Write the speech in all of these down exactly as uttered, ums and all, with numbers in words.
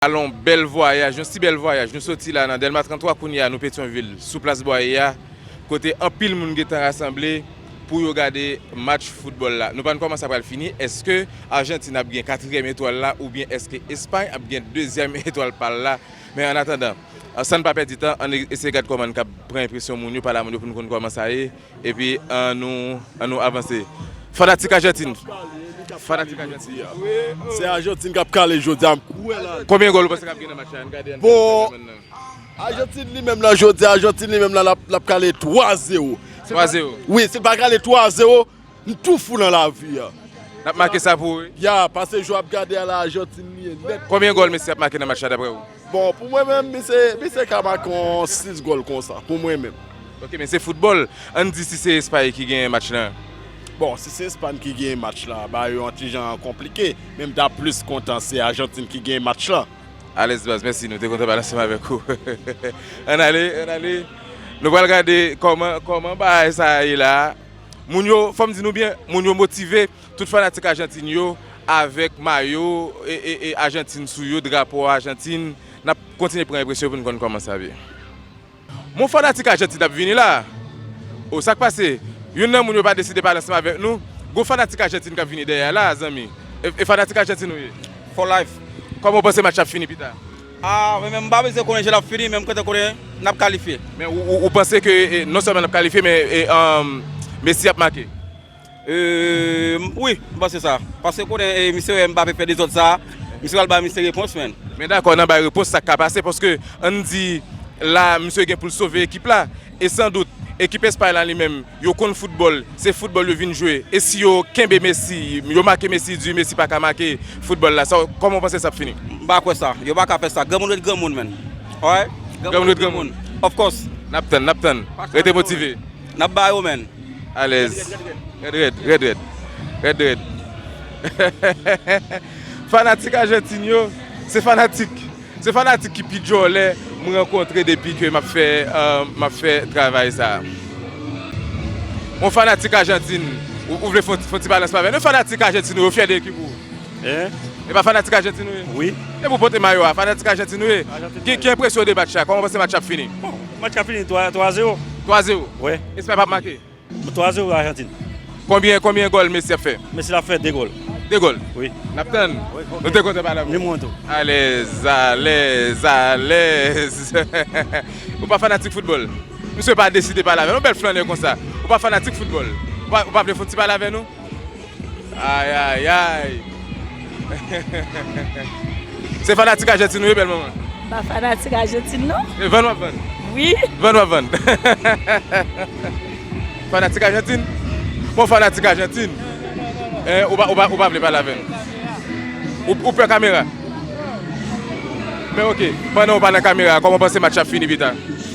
Alon, bèl vwayaj, yon si bèl vwayaj. Nou soti la nan Dèlma trannntwa, kounye a nou Petyonvil, sou plas Bwaye a, kote anpil moun gentan rasanble pou yo gade match foutbòl la. Nou pa konn kòman sa pral fini. Èske Ajantin ap gen katriyèm etwal la oubyen èske Espay ap gen dezyèm etwal pa l la? Men annatandan, san n pa pèdi tan, ann eseye gad kòman n kab pran enpresyon moun yo, pale a moun yo pou n konn kòman sa ye. Epi, ann nou, ann nou avanse. Fanatik Ajantin. Fanatik Ajantin. Se Ajantin k ap kale jodi a, m kwè la. Konbyen gòl ou panse k ap gen nan match la? Ann gade, ann gade. Bon, Ajantin li menm la jodi a, Ajantin li menm la, l ap, l ap kale twa zewo. Twa zewo. Wi, si l pa kale twa zewo, m tou fou nan lavi a. N ap make sa pou ou, wi. Ya, paske jan w ap gade a la, Ajantin li ye nèt. Konbyen gòl Messi ap make nan match la, daprè ou? Bon, pou mwen menm, misye, misye ka make yon sis gòl konsa, pou mwen menm. Ok, men se foutbòl. Ann di si se Espay ki genyen match lan. Bon, si se Espay ki genyen match la, bagay yo yon ti jan konplike. Men m ta plis kontan se Ajantin ki genyen match la. Alèz baz, mèsi, nou te kontan pale ansanm avèk ou. Ann ale, ann ale. Nou pral gade kòman, kòman bagay sa a ye la. Moun yo, fò m di nou byen, moun yo motive, tout fanatik Ajantin yo, avèk mayo e, e, e Ajantin sou yo, drapo Ajantin, n ap kontinye pran enpresyon pou n konn kòman sa ap ye. Mon fanatik Ajantin ap vini la. O, sa k pase? Youn nan moun yo pa deside pale ansanm avèk nou. Gon fanatik Ajantin k ap vini dèyè a la, zanmi. E, e fanatik Ajantin ou ye? For life. Kòman w panse match ap fini pita? A, mwen menm, m pa bezwen konnen jan l ap fini, men m kontan konnen n ap kalifye. Men ou, ou, ou panse ke, e, non sèlman n ap kalifye, men, e, um, Messi ap make? E, wi, m panse sa. Paske konnen, e, misye wè Mbappé fè dezòd sa, misye pral bay misye repons, menn. Men dakò, nan bay repons sa k ka pase, paske ann di la, misye gen pou l sove ekip la. E san dout, ekip Espay la li menm, yo konn foutbòl, se foutbòl yo vin jwe. E si yo kenbe Messi, yo make Messi di Messi pa ka make foutbòl la, sa, kòman w panse sa ap fini? M pa kwè sa. Yo pa ka fè sa. Granmoun ret granmoun, menn. Alright? Granmoun ret granmoun. Of course. N ap tann, n ap tann. Rete motive. N ap ba yo, menn. Alèz. Rèd, rèd, rèd, rèd. Rèd, rèd. Fanatik Ajantin yo, se fanatik. Se fanatik ki pi djòlè m rankontre depi ke m ap fè, eh, m ap fè travay sa a. Yon fanatik Ajantin, ou, ou vle fè yon ti, fè yon ti balans avè nou? Fanatik Ajantin, ou fyè de ekip ou? Hein? E pa fanatik Ajantin ou ye? Wi. Depi w pote mayo a, fanatik Ajantin ou ye? Ajantin. Ki, ki enpresyon w de match la? Kòman w panse match la ap fini? Bon, match la fini twa, twa zewo. Twa zewo? Wi. Espay p ap make? Twa zewo Ajantin. Konbyen, konbyen gòl Messi ap fè? Messi ap fè de gòl. De gòl? Wi. N ap tann. Wi, ok. Nou te kontan pale avè w. Ni mwen tou. Alèz, alèz, alèz. Ou pa fanatik foutbòl? Misye pa deside pale avè nou. Yon bèl flannè konsa. Ou pa fanatik foutbòl? Ou pa, ou pa vle fè yon ti pale avè nou? Ay, ay, ay. Se fanatik Ajantin ou ye, bèl manman? Pa fanatik Ajantin, non. E vann w ap vann? Wi. Vann w ap vann. Fanatik Ajantin? Bon, fanatik Ajantin. Eh, ou pa, ou pa, ou pa vle pale avè m? Ou, ou pè kamera? Men ok, pandan w pa nan kamera, kòman w panse match la ap fini pita?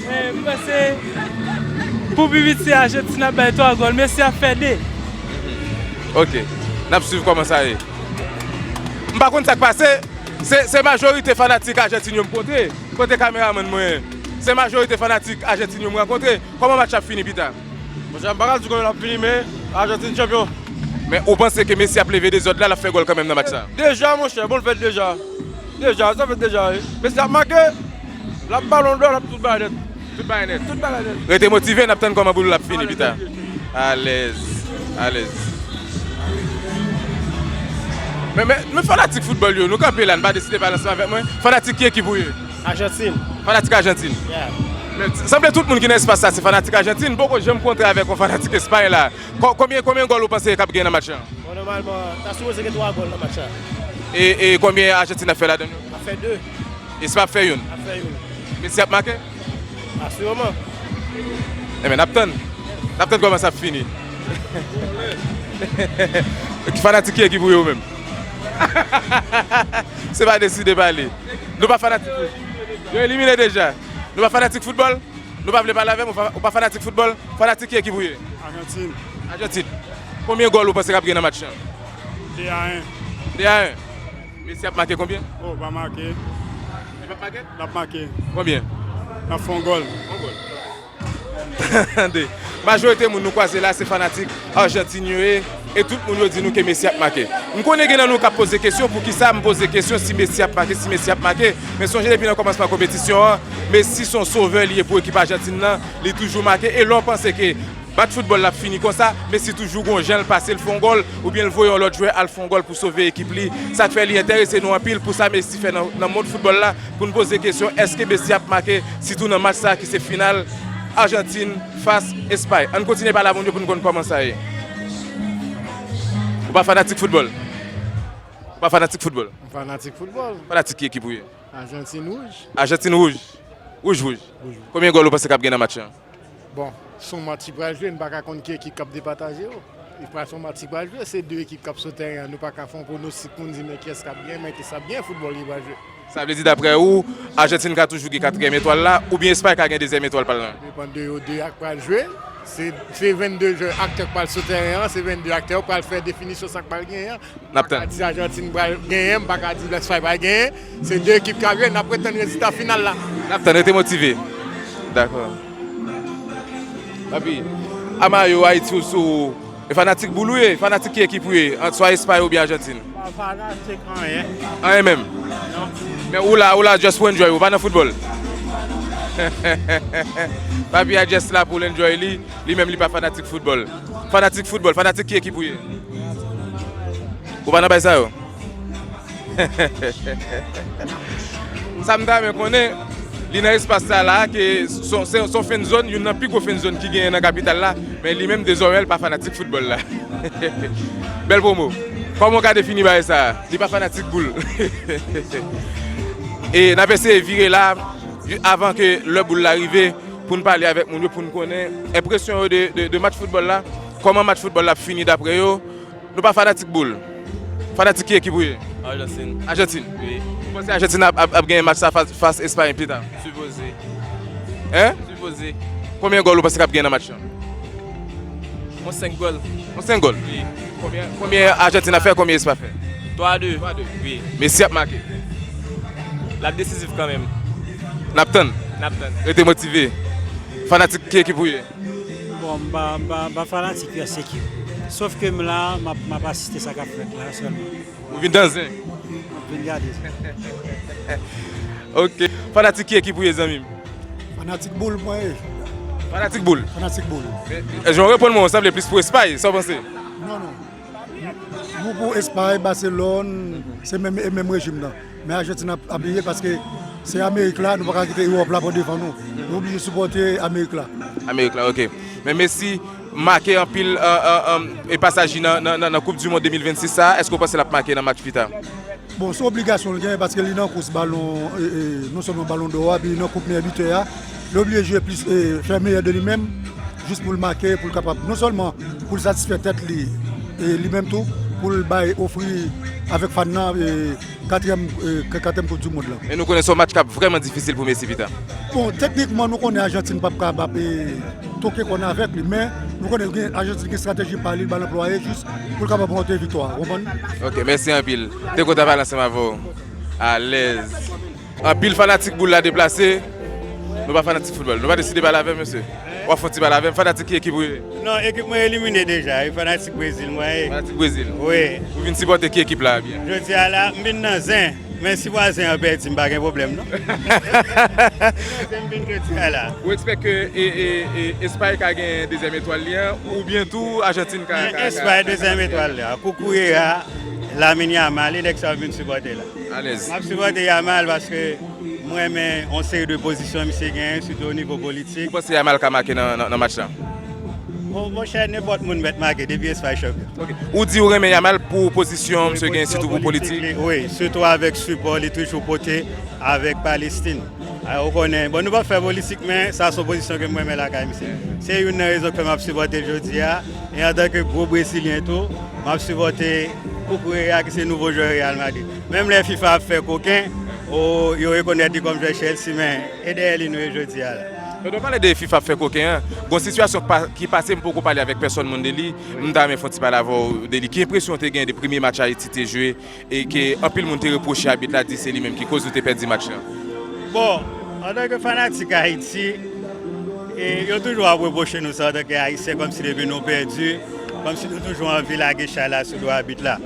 Eh, m panse pou pi piti Ajantin ap bay twa gòl, Messi ap fè de. Ok, n ap swiv kòman sa ye. M pa konn sa k pase, se, se majorite fanatik Ajantin yo m kote, kote kameramann mwen ye. Se majorite fanatik Ajantin yo m rankontre. Kòman match la ap fini pita? Monchè, m pa ka di kòman l ap fini, men Ajantin chanpyon. Men ou panse ke Messi ap leve dezòd la, l ap fè gòl kanmenm nan match sa? Deja, monchè, bon, l fèt deja. Deja, sa fèt deja, wi. Messi ap make, l ap Balon dò, l ap tout bagay nèt. Tout bagay nèt. Tout bagay nèt. Rete motive, n ap tann kòman boul la ap fini pita. Alèz, alèz. Men, men, men fanatik foutbòl yo, nou kanpe la, n pa deside pale ansanm avèk mwen. Fanatik ki ekip ou ye? Ajantin. Fanatik Ajantin. Yeah. Men, sanble tout moun ki nan espas sa se fanatik Ajantin. M poko janm kontre avèk yon fanatik Espay la. Ko-, konbyen, konbyen gòl ou panse k ap gen nan match lan? Bon, nòmalman, ta sipoze gen twa gòl nan match la. E, e konbyen Ajantin ap fè ladan yo? Ap fè de. Espay ap fè youn? Ap fè youn. Messi ap make? Asireman. Enben, n ap tann. N ap tann kòman sa ap fini. Fanatik ki ekip ou ye ou menm? Se pa deside pale. Nou pa fanatik. Yo elimine deja. Nou pa fanatik foutbòl? Nou pa vle pale avè m? Ou pa, ou pa fanatik foutbòl? Fanatik ki ekip ou ye? Ajantin. Ajantin. Konbyen gòl ou panse k ap gen nan match lan? De a en. De a en. Messi ap make konbyen? Oh, pa make. Li p ap make? L ap make. Konbyen? L ap fè yon gòl. Yon gòl. Tande. Majorite moun nou kwaze la, se fanatik Ajantin yo ye. E tout moun yo di nou ke Messi ap make. M konnen gen nan nou k ap poze kesyon, poukisa m poze kesyon si Messi ap make, si Messi ap make. Men sonje depi nan kòmansman konpetisyon an, Messi se yon sovè li ye pou ekip Ajantin nan, li toujou make. E lè w panse ke match foutbòl la ap fini konsa, Messi toujou gon jan l pase, l fè yon gòl, oubyen l voye yon lòt jwè al fè yon gòl pou sove ekip li. Sa k fè li enterese nou anpil pou sa Messi fè nan, nan mond foutbòl la, pou n poze kesyon, èske Messi ap make, sitou nan match sa ki se final Ajantin fas Espay. Ann kontinye pale a moun yo pou n konn kòman sa ye. Ou pa fanatik foutbòl? Ou pa fanatik foutbòl? M fanatik foutbòl. Fanatik ki ekip ou ye? Ajantin wouj. Ajantin wouj? Wouj, wouj. Wouj. Konbyen gòl ou panse k ap gen nan match lan? Bon, se yon match ki pral jwe, n pa ka konn ki ekip k ap depataje yo. Li pral se yon match ki pral jwe, se de ekip k ap sou teren an. Nou pa ka fè yon pwonostik pou n di men kiyès k ap genyen, men ki sa ap genyen, foutbòl ki pral jwe. Sa vle di, daprè ou, Ajantin ka toujou gen katriyèm etwal la, oubyen Espay ka gen dezyèm etwal pa l lan? Depann de yo de a k pral jwe. Se, se vennde jwè aktè k pral sou teren an, se vennde aktè yo pral fè definisyon sa k pral genyen an. N ap tann. M pa ka di Ajantin pral genyen, m pa ka di Espay pral genyen. Se de ekip k ap jwe, n ap ret tann rezilta final la. N ap tann, rete motive. Dakò. Papi, a mayo Ayiti ou sou, e fanatik boul ou ye? Fanatik ki ekip ou ye? Ant swa Espay oubyen Ajantin? Pa fanatik anyen. Anyen menm? Non. Men ou la, ou la just pou enjoy, ou pa nan foutbòl. Papi a just la pou l enjoy li, li menm li pa fanatik foutbòl. Fanatik foutbòl, fanatik ki ekip ou ye? Ou pa nan bay sa yo? Sa m ta renmen konnen, li nan espas sa la, ke son, se, se yon fen zòn, youn nan pi gwo fen zòn ki genyen nan kapital la, men li menm dezòmè l pa fanatik foutbòl la. Bèl pwomo. Kòman w ka defini bagay sa a? Li pa fanatik boul. E n ap eseye vire la, avan ke lè boul la rive, pou n pale avèk moun yo, pou n konnen enpresyon yo de, de, de match foutbòl la, kòman match foutbòl la ap fini daprè yo. Nou pa fanatik boul. Fanatik ki ekip ou ye? Ajantin. Ajantin? Wi. Ou panse Ajantin ap, ap, ap genyen match sa fas, fas Espay pita? Sipoze. Hein? Sipoze. Konbyen gòl ou panse k ap genyen nan match lan? Yon senk gòl. Yon senk gòl? Wi. Konbyen, konbyen Ajantin ap fè, konbyen Espay ap fè? Twa de. Twa de. Wi. Messi ap make. L ap desizif kanmenm. N ap tann. N ap tann. Rete motive. Fanatik ki ekip ou ye? Bon, m pa, m pa, m pa fanatik pyès ekip. Sof ke m la, m ap, m ap asiste sa k ap fèt la sèlman. Ou vin nan zen? M ap vin gade zen. Ok. Fanatik ki ekip ou ye, zanmi m? Fanatik boul mwen ye. Fanatik boul? Fanatik boul. E, e, jan w reponn mwen, w sanble plis pou Espay, sa w panse? Non, non. Nou pou Espay, Baselòn, se menm, e menm rejim nan. Men Ajantin ap, ap ye paske se Amerik la, nou pa ka kite Ewòp la pran devan nou. Nou oblije sipòte Amerik la. Amerik la, ok. Men Messi make anpil, e, e, e, e pasaj li nan, nan, nan, nan Koup di Mond de mil vennsis sa a. Èske w panse l ap make nan match pita? Bon, se obligasyon l genyen paske li nan kous balon, e, e, non sèlman balon dò a, epi li nan koup meyè bitè a. Li oblije jwe plis, e, fè meyè de li menm, jis pou l make, pou l kapab, non sèlman pou l satisfè tèt li, e li menm tou, pou l bay, ofri avèk fan nan, e, katriyèm, e, ka-, katriyèm Koup di Mond lan. Men nou konnen se yon match k ap vrèman difisil pou Messi pita. Bon, teknikman, nou konnen Ajantin p ap kapab, e, toke kòn avèk li, men nou konnen gen, Ajantin gen estrateji pa li, l ba l anplwaye jis pou l kapab ranpòte viktwa a, w konprann? Ok, mèsi anpil. Te kontan pale ansanm avè w. Alèz. Anpil fanatik boul la deplase. Nou pa fanatik foutbòl. Nou pa deside pale avè m, mesye. W ap fè yon ti pale avè m. Fanatik ki ekip ou ye? Non, ekip mwen elimine deja. E fanatik Brezil mwen ye. Fanatik Brezil? Wi. Ou vin sipòte ki ekip la, byen? Jodi a la, m vin nan zen. Men si vwazen an pèdi, m pa gen pwoblèm, non. Zen m vin jodi a la. Ou ekspekte ke, e, e, e, Espay ka gen dezyèm etwal li an, oubyen tou Ajantin ka, ka, ka... Espay dezyèm etwal la. Kukurea, Lamine Yamal, e nèg sa yo vin sipòte la. Alèz. M ap sipòte Yamal paske m renmen yon seri de pozisyon misye genyen, sitou o nivo politik. Ou panse Yamal ka make nan, nan, nan match la? Bon, monchè, nenpòt moun mèt make depi Espay chanpyon. Ok. Ou di ou renmen Yamal pou pozisyon misye genyen, sitou pou politik li. Wi, sitou avèk sipò li toujou pote avèk Palestin. A, ou konnen, bon, nou p ap fè politik, men sa se yon pozisyon ke m renmen lakay misye. Se youn nan rezon k fè m ap sipòte l jodi a. E antanke gwo Brezilyen tou, m ap sipòte Cucurella ki se nouvo jwè Real Madrid. Menm lè fifa ap fè koken, o, yo rekonèt li kòm jwè Chelsea, men e dèyè li nou ye jodi a la. Pandan w pale de fifa ap fè koken an, gon sitiyasyon ki pa-, ki pase, m poko pale avèk pèsòn moun de li, m ta renmen fè yon ti pale avè w de li. Ki enpresyon w te gen de premye match Ayiti te jwe e ke anpil moun te repwoche abit la, di se li menm ki koz nou te pèdi match lan? Bon, antanke fanatik Ayiti, e yo toujou ap repwoche nou sa antanke Ayisyen, kòmsi depi nou pèdi, Kòmsi nou toujou anvi lage chay la sou do abit la.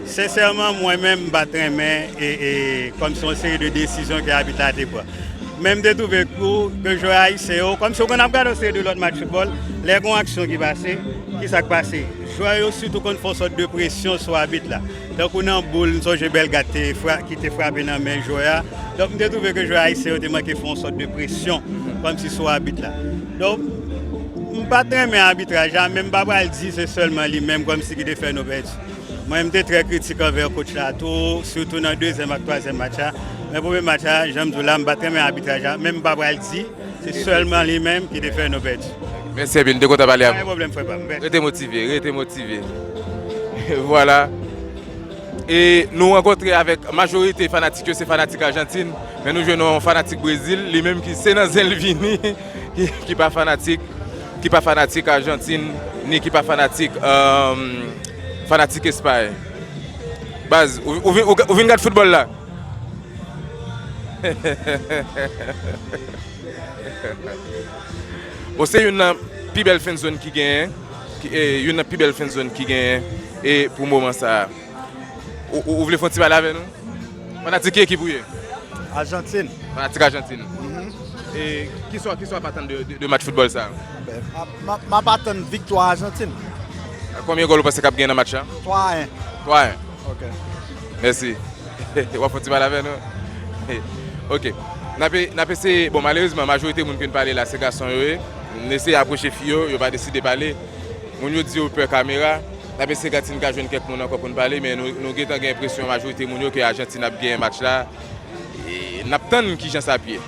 Sensèman, mwen menm, m pa t renmen e, e, kòmsi yon seri de desizyon ke abit la te pran. Men m te twouve tou ke jwè ayisyen yo, kòmsi w konn ap gade yon seri de lòt match foutbòl, lè gen yon aksyon ki pase, ki sa k pase? Jwè yo sitou konn fè yon sòt de presyon sou abit la. Tankou nan boul, m sonje Bellegarde te fra-, ki te frape nan men jwè a. Donk, m te twouve ke jwè ayisyen yo te manke fè yon sòt de presyon, kòmsi sou abit la. Donk, m pa t renmen abitraj la, men m pa pral di se sèlman li menm kòmsi ki te fè nou pèdi. Mwen, m te trè kritik anvè coach la tou, sitou nan dezyèm ak twazyèm match la. Men premye match la, jan m di w la, m pa t renmen abitraj la, men m pa pral di se sèlman li menm ki te fè nou pèdi. Mèsi anpil, m te kontan pale avè w. Pa gen pwoblèm, frè pa m. Mèsi. Rete motive, rete motive. Vwala. E nou rankontre avèk majorite fanatik yo, se fanatik Ajantin, men nou jwenn yon fanatik Brezil, li menm ki se nan zen l vini, ki, ki pa fanatik, ki pa fanatik Ajantin, ni ki pa fanatik, euh, fanatik Espay. Baz, ou, ou vin, ou, ou vin gad foutbòl la? Bon, se youn nan pi bèl fenzòn ki genyen, ki, e, youn nan pi bèl fenzòn ki genyen, e, pou moman sa a. Ou, ou, ou vle fè yon ti pale avè nou? Fanatik ki ekip ou ye? Ajantin. Fanatik Ajantin. E, kisa, kisa w ap atann de, de, de match foutbòl sa a? Ben, m ap, m ap, m ap atann viktwa Ajantin. Konbyen gòl ou panse k ap gen nan match la? Twa a yen. Twa a yen. Ok. Mèsi. W ap fè yon ti pale avè nou? Ok. N ap, n ap eseye, bon, malerezman, majorite moun ke n pale la, se gason yo ye. N eseye apwoche fi yo, yo pa deside pale. Moun yo di yo pè kamera. N ap eseye gad si n ka jwenn kèk moun ankò pou n pale, men nou, nou gentan gen enpresyon majorite moun yo ke Ajantin ap genyen match la. E n ap tann kijan sa ap ye.